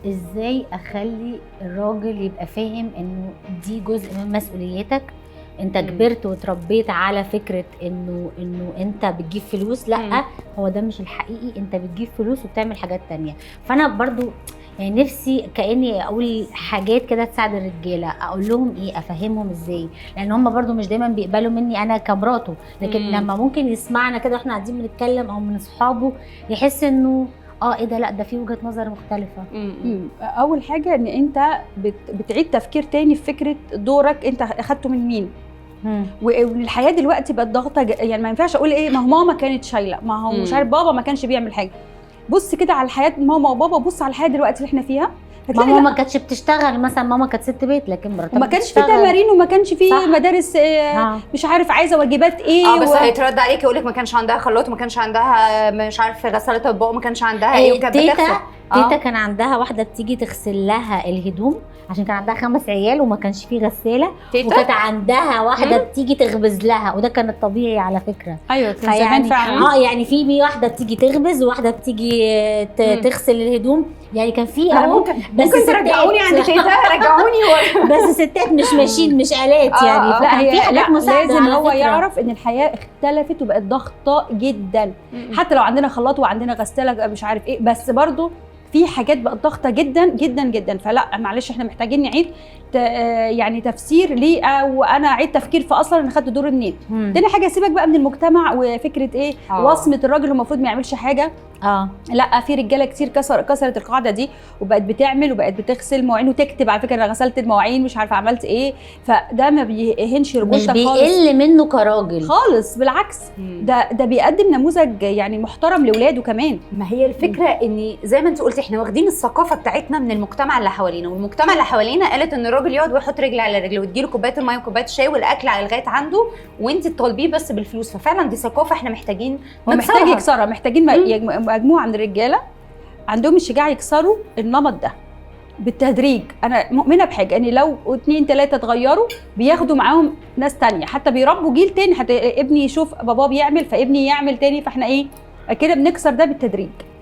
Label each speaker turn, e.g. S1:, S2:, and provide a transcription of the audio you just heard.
S1: ازاي اخلي الراجل يبقى فاهم انه دي جزء من مسؤوليتك؟ انت كبرت وتربيت على فكرة انه انت بتجيب فلوس، لا هو ده مش الحقيقي، انت بتجيب فلوس وبتعمل حاجات تانية. فانا برضو يعني نفسي كاني اقول حاجات كده تساعد الرجاله، اقول لهم ايه، افهمهم ازاي، لان هم برضو مش دايما بيقبلوا مني انا كمراته، لكن لما ممكن يسمعنا كده واحنا قاعدين بنتكلم او من اصحابه يحس انه ايه ده، لا ده في وجهه نظر مختلفة.
S2: اول حاجة ان انت بتعيد تفكير تاني في فكرة دورك، انت اخدته من مين؟ والحياة دلوقتي بقت ضاغطة، يعني ما ينفعش اقول ايه ما هو ماما كانت شايله، ما هو مش عارف بابا ما كانش بيعمل حاجة. بص كده على حياة ماما وبابا، بص على الحياة دلوقتي اللي احنا فيها،
S1: هتلاقي ماما ما كانتش بتشتغل مثلا، ماما كانت ست بيت، لكن مراتها
S2: ما كانش في تمارين وما كانش في مدارس، مش عارف عايزه واجبات ايه.
S3: بس هيترد عليك يقول لك ما كانش عندها خلاط وما كانش عندها مش عارف غسالة اطباق وما كانش عندها ايه، وكانت بتغسل.
S1: تيتا كان عندها واحدة بتيجي تغسل لها الهدوم عشان كان عندها 5 عيال وما كانش فيه غسالة، وكانت عندها واحدة بتيجي تخبز لها، وده كان الطبيعي على فكرة.
S2: ايوه كان زمان فعلا.
S1: يعني في واحدة بتيجي تخبز وواحدة بتيجي تغسل الهدوم، يعني كان في
S3: اهو. بس ممكن ترجعوني عند تيتا، رجعوني
S1: بس ستات مش ماشيين، مش آلات يعني.
S2: لا هي في حاجات مساعدة، لازم هو يعرف ان الحياة اختلفت وبقت ضغطه جدا، حتى لو عندنا خلاط وعندنا غسالة مش عارف ايه، بس برضو في حاجات بقت ضغطه جدا جدا جدا. فلا معلش احنا محتاجين نعيد يعني تفسير ليه، او انا اعيد تفكير في اصلا انا خدت دور منين. تاني حاجة سيبك بقى من المجتمع وفكره ايه وصمة الراجل المفروض ما يعملش حاجة. لا في رجاله كتير كسرت القاعدة دي وبقت بتعمل وبقت بتغسل مواعين وتكتب على فكرة انا غسلت المواعين مش عارفه عملت ايه، فده ما بيهنش رجولتك
S1: خالص، مش بيقل منه كراجل
S2: خالص، بالعكس ده بيقدم نموذج يعني محترم لاولاده كمان.
S3: ما هي الفكرة ان زي ما انت قلتي احنا واخدين الثقافة بتاعتنا من المجتمع اللي حوالينا، والمجتمع اللي حوالينا قالت ان الراجل يقعد ويحط رجل على رجل وتجيله كوباية المية وكوبايه الشاي والاكل على لغاية عنده وانت تطالبيه بس بالفلوس. ففعلا دي ثقافة احنا محتاجين
S2: نكسرها، محتاج يكسرها، محتاجين مجموعة من الرجالة عندهم الشجاعة يكسروا النمط ده بالتدريج. انا مؤمنة بحاجة ان لو 2 3 اتغيروا بياخدوا معاهم ناس تانية، حتى بيربوا جيل تاني، حتى ابني يشوف باباه بيعمل فابني يعمل تاني، فاحنا ايه كده بنكسر ده بالتدريج.